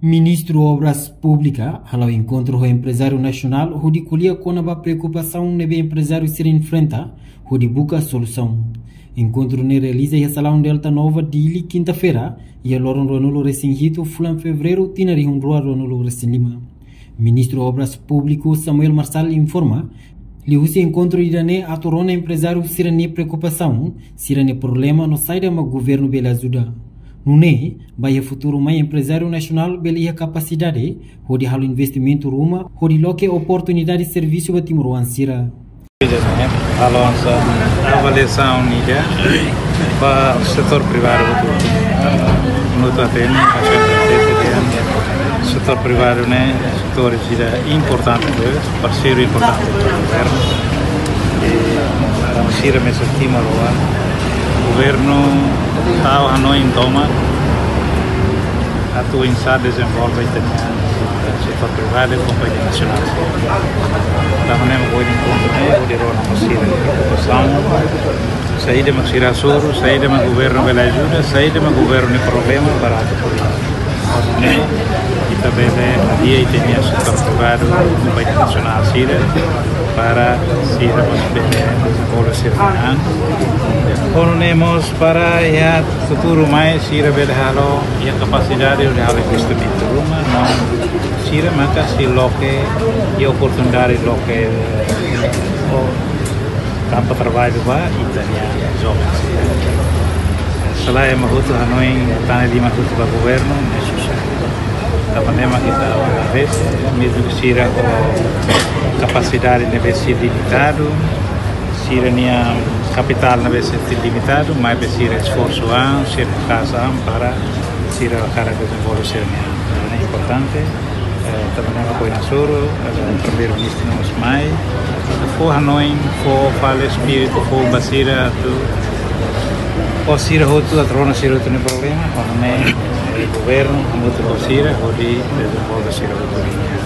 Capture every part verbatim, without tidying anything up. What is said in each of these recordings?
Ministru Obras Públikas hala'o enkontru ho emprezáriu nasionál hodi ko'alia kona-ba preokupasaun ne'ebé emprezáriu sira enfrenta hodi buka solusaun. Enkontru ne'e realiza iha Salaun Delta Nova, Dili, kinta-feira, iha loron ruanulu-resin-hitu fulan Fevereiru tinan rihun rua ruanulu-resin-lima. Ministru Obras Públikas Samuel Marçal informa, liuhusi enkontru ida-ne'e atu rona emprezáriu sira-nia preokupasaun, sira-nia problema no saida mak governu bele ajuda. Nune'e, ba iha futuru mai emprezáriu nasionál bele iha kapasidade hodi halo investimentu ruma hodi loke oportunidade servisu ba timoroan sira. Halo hanesan avaliasaun ida ba setór privadu hotu. Nune'e hatene, setór privadu ne'e setór ida importante, parseiru importante ba governu. I sira mesak timoroan, governu tau hanoin tomak atu oinsá dezenvolve ita-nia setór privadu, kompañia nasionál. Tanba ne'e mak ohin enkontru ne'e hodi rona ba sira-nia preokupasaun, saida mak sira hasoru, saida mak governu bele ajuda, saida mak governu nia problema para atu ko'alia. Ne'e, ita bele hadi'a ita-nia setór privadu, kompañia nasionál sira, para sira mós bele dezenvolve sira-nia an. Ho nune'e mós para iha futuru mai sira bele halo, iha kapasidade hodi halo investimentu ruma, no sira maka sei loke, iha oportunidade loke, o, tanba traballu ba ita-nia joven. Se lae ema hotu hanoin, tane liman hotu ba governu, ne'e susar. Tanba ne'e mak ita agradese, mezmu ke sira ho kapasidade ne'ebé sei limitadu, sira-nia kapitál ne'ebé sei limitadu, maibé sira esforsu an, sira kasa an para sira hakarak dezenvolve sira-nia an. Ne'e importante. Eh, tanba ne'e mak ohin hasoru, eh, Primeiru-Ministru nia mós mai, fó hanoin, fó fali espíritu, fó ba sira atu, fó sira hotu atu rona sira hotu nia problema, ho nune'e, eh, governu hamutuk ho sira hodi dezenvolve sira hotu nia,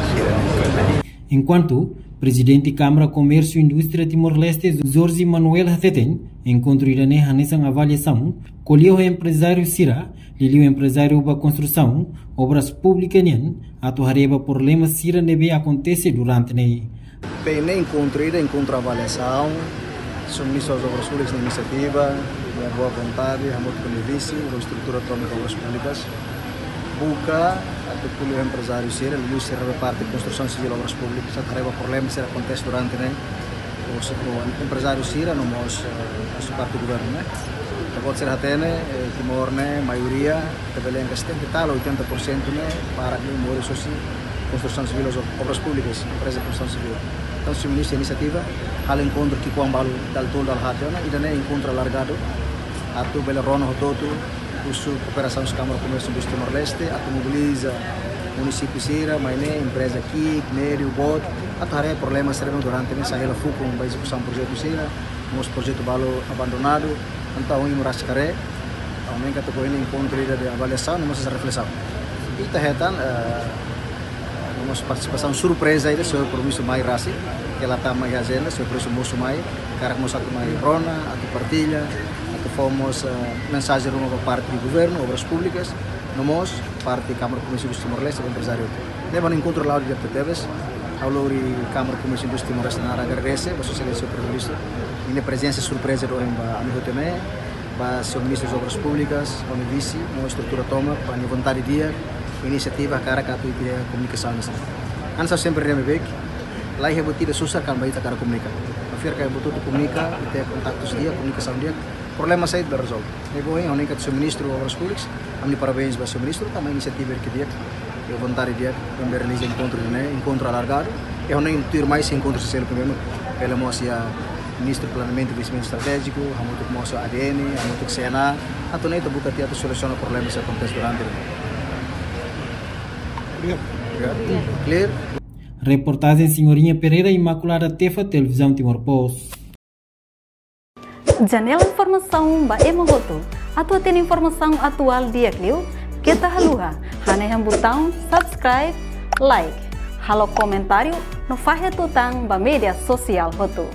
sira nia problema. Enkuantu, Prezidente Kámara Komérsiu Indústria Timor-Leste, Jorge Manuel hateten, enkontru ida-ne'e hanesan avaliasaun, ko'alia ho emprezáriu sira, liuliu emprezáriu ba konstrusaun, obras públikas nian, atu haree ba problema sira ne'ebé akontese durante ne'e. Bem, ne'e enkontru ida, enkontru avaliasaun, Señór Ministru Obras Públikas nia inisiativa, nia boa vontade, hamutuk ho nia vise, ho estrutura tomak Obras Públikas, buka atu ko'alia ho emprezáriu sira, liuliu sira ba parte konstrusaun sivíl, obras públikas, atu haree ba problema sira akontese durante ne'e, ho, ho emprezáriu sira, no mós, eh, husi parte governu ne'e. Ita-boot sira hatene, eh, Timor ne'e, maioria, ita bele dehan ke setenta e tal, oitenta por cento ne'e, para ne'e moris hosi konstrusaun sivíl, obras públikas, empreza konstrusaun sivíl. Entaun, Señór Ministru nia inisiativa, halo enkontru ki'ikoan balu dala tolu, dala haat ona, ida-ne'e enkontru alargadu, atu bele rona hotu-hotu, husu kooperasaun husi Kámara Komérsiu Indústria Timor-Leste, atu mobiliza munisípiu sira, mai ne'e empreza ki'ik, médiu, boot, atu haree problema sira ne'ebé durante ne'e sai hela fukun ba ezekusaun projetu sira, mós projetu balu abandonadu, entaun ohin imi rasik haree, ohin ne'e ita ko'alia enkontru ida de avaliasaun, no mós reflesaun. Ita hetan, eh, no mós partisipasaun surpreza ida, Señór Primeiru-Ministru mai rasik, ke la tama iha ajenda, Señór Primeiru-Ministru mosu mai, hakarak mós atu mai rona, atu partilla, atu fó mós, eh, mensajen ruma ba parte governu, obras públikas, no mós parte Kámara Komérsiu Indústria Timor-Leste, emprezáriu. Ne'ebé enkontru la'o di'ak tebes, ha'u lori Kámara Komérsiu Indústria Timor-Leste naran agradese ba Sua Exelénsia Primeiru-Ministru, nia prezensa surpreza ida ohin ba ami hotu ne'e, ba Señór Ministru Obras Públikas, ho nia vise, no estrutura tomak, ba nia vontade di'ak, inisiativa hakarak atu iha komunikasaun hanesan ne'e. Hanesan sempre dehan beibeik, laiha buat ida susar karik ita hakarak komunika. Maibé karik ita komunika, ita kontaktu di'ak, komunikasaun di'ak, problema sai bele rezolve. Ne'ebé ohin, ohin katak Señór Ministru Obras Públikas, ami parabéns ba Señór Ministru, tanba inisiativa ida ke di'ak, i vontade di'ak, ami realiza enkontru ne'e, enkontru alargadu, i ohin tuir mai sei enkontru sosiál ku memu, bele mós iha Ministru Planeamentu Investimentu Estratéjiku, hamutuk mós A D N, hamutuk C N A, atu nune'e ita buka tiha atu solusiona problema sira akontese durante ne'e. Obrigadu. Obrigadu. Clear? Reportajen Senhorinha Pereira, Imaculada Tefa, Televizaun Timor Post. Janela informasaun ba ema hotu. Atu hatene informasaun atuál di'ak liu, keta haluha hanehan butaun subscribe, like, halo komentáriu no fahe tutan ba média sosiál hotu.